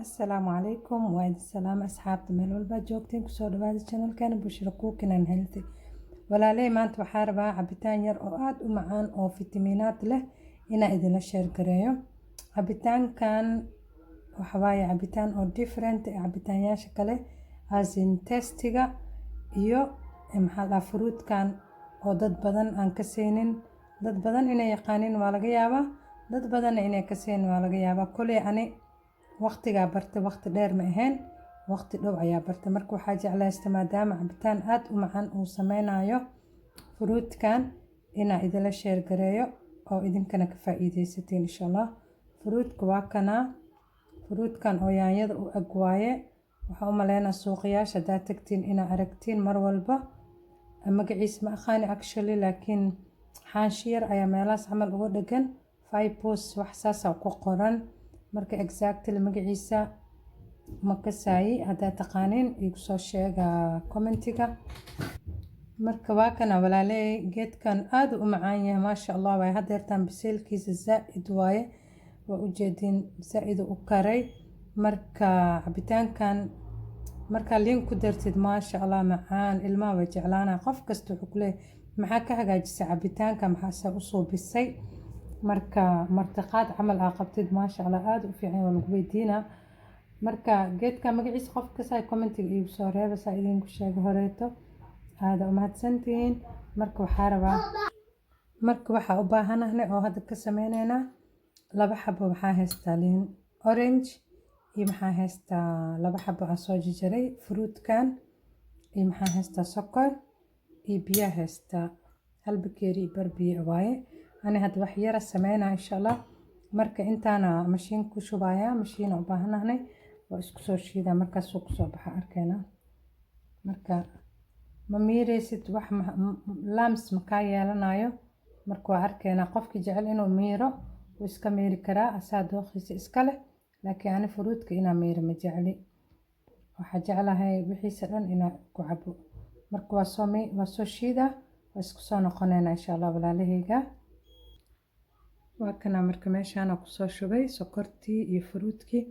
Assalaamu calaykum. Waa idin salaama, asxaabta meel walbaa joogteen. Kusoo dhawaada channelkana Bushra Cooking and Healthy. Walaaley, maanta waxaa rabaa cabitaan yar oo aada u macaan oo fitamiinaad leh inaa idinla share gareeyo. Cabitaankan waxawaaye cabitaan oo different cabitaanyaasha kale, as in taste-iga iyo maxaa la dhahaa, fruitkan oo dad badan aan ka seynin. Dad badan inay yaqaanin waa laga yaabaa, dad badanna inay ka seynin waa laga yaabaa. Koley ani waqtigaa bartay, waqti dheer ma ahayn, waqti dhow ayaa bartay. Marka waxaa jeclaysta, maadaama cabitaan aada u macaan uu sameynayo fruitkan, inaa idinla share gareeyo oo idinkana ka faa-iideysatiin, insha Allah. Fruitka waa kanaa, fruitkan oo yaanyada u eg waaye. Waxaa u maleynaa suuqyaasha haddaad tagtiin inaa aragtiin mar walba. Magaciisa ma aqaani actually, laakiin xaanshi yar ayaa meelahaas camal uga dhegan, fibos wax saasa ku qoran. Marka exactly magaciisa ma kasaayi. Haddaad taqaanin, igu soo sheega commentiga. Marka waa kana, walaaley, geedkan aada u macaan yahay, maasha Allah waaye. Hadeertaan biseylkiisa zaa-id waaye, waa ujeedin, zaa-id u karay. Marka cabitaankan markaa liin ku dartid, maasha Allah, macaan, ilmaha way jeclaanaya. Qof kasta wuxuu kuleeyahay, "Maxaa ka hagaajisay cabitaanka? Maxaase u suubisay?" Marka martiqaad camal aa qabtid, maasha Allah, aada u fiican, waa lagu weydiinaa. Marka geedka magaciisa qof kasta commentiga iigu soo reeba, saa idinku sheega horeeto. Aada umahadsantihiin. Marka waxaa rabaa, marka waxaa u baahanahnay oo hadda ka sameyneynaa laba xabo. Waxaa haystaa liin orange iyo maxaa haystaa laba xabo aan soo jajaray fruitkan, iyo maxaa haystaa sokor iyo biyaa haystaa, hal bakeeri iyo bar biyo waaye. Ani hadda wax yara sameynaa, insha Allah. Marka intaana mashiin ku shubaya, mashiina u baahanahnay, waa isku soo shiidaa. Markaasuu kusoo baxa arkeynaa. Marka ma miireysid, wax lumps makaa yeelanayo. Marka waa arkeynaa. Qofkii jecel inuu miiro wuu iska miiri karaa, asaa dooqiisa iska leh, laakiin ani fruitka inaa miiro ma jecli. Waxaa jeclahay wixiisa dhan inaa ku cabo. Marka waa soo shiidaa, waa isku soo noqoneynaa, insha Allah, walaalahayga. Waa kana. Marka meeshaana kusoo shubay sokortii iyo fruitkii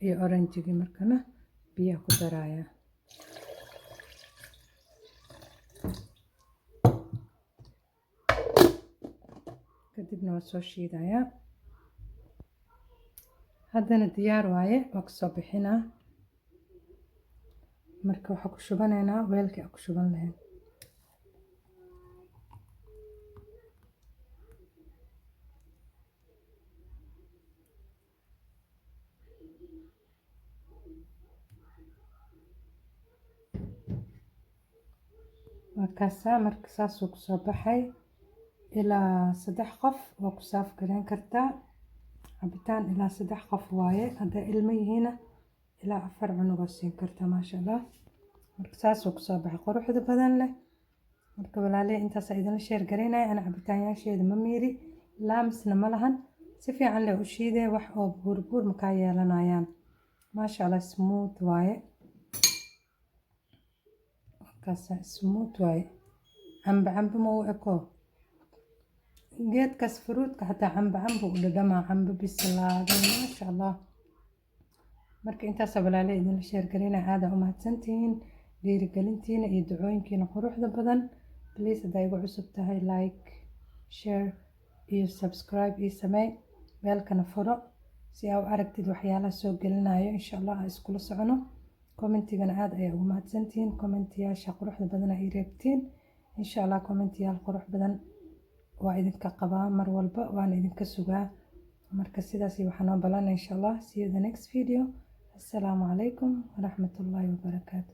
iyo oranjigii. Markana biyaha ku daraaya. Kadibna waa soo shiidayaa. Haddana diyaar waaye, waa kasoo bixinaa. Marka waxaa ku shubanaynaa weelkii aan ku shuban lahayn. Waa kaasaa. Marka saasuu kusoo baxay. Ilaa saddex qof waa ku serve gareyn kartaa cabitaan. Ilaa saddex qof waaye. Hadday ilmo yihiina, ilaa afar cunug oo siin kartaa, maasha Allah. Marka saasuu kusoo baxay quruxda badan leh. Marka walaaley, intaasaa idinla share garaynaya. Ana cabitaanyaasheeda ma miiri, lumpsna ma lahan, si fiican leh u shiidee, wax oo buurbuur makaa yeelanayaan. Maasha Allah, smooth waaye. Markaasa smooth waaye. Cambe cambe ma u eko geedkaas fruitka? Xataa cambe cambe u dhadhamaa, cambe bislaaday, maasha Allah. Marka intaasaa, walaaley, idinla share garaynaya. Aada u mahadsantihiin dhiirigelintiina iyo ducooyinkiina quruxda badan. Please, haddaa igu cusub tahay, like, share iyo subscribe ii sameey, bellkana furo si aa u aragtid waxyaalaha soo gelinayo. Insha Allah aan iskula socono. Commentigana aada ayaa ugu mahadsantihiin, commentiyaasha quruxda badan aa ii reebtiin. Insha Allah commentiyaal qurux badan waa idinka qabaa mar walba, waana idinka sugaa. Marka sidaas waxaa noo balana, insha Allah. See you the next video. Assalaamu calaykum waraxmatullaahi wabarakaatu.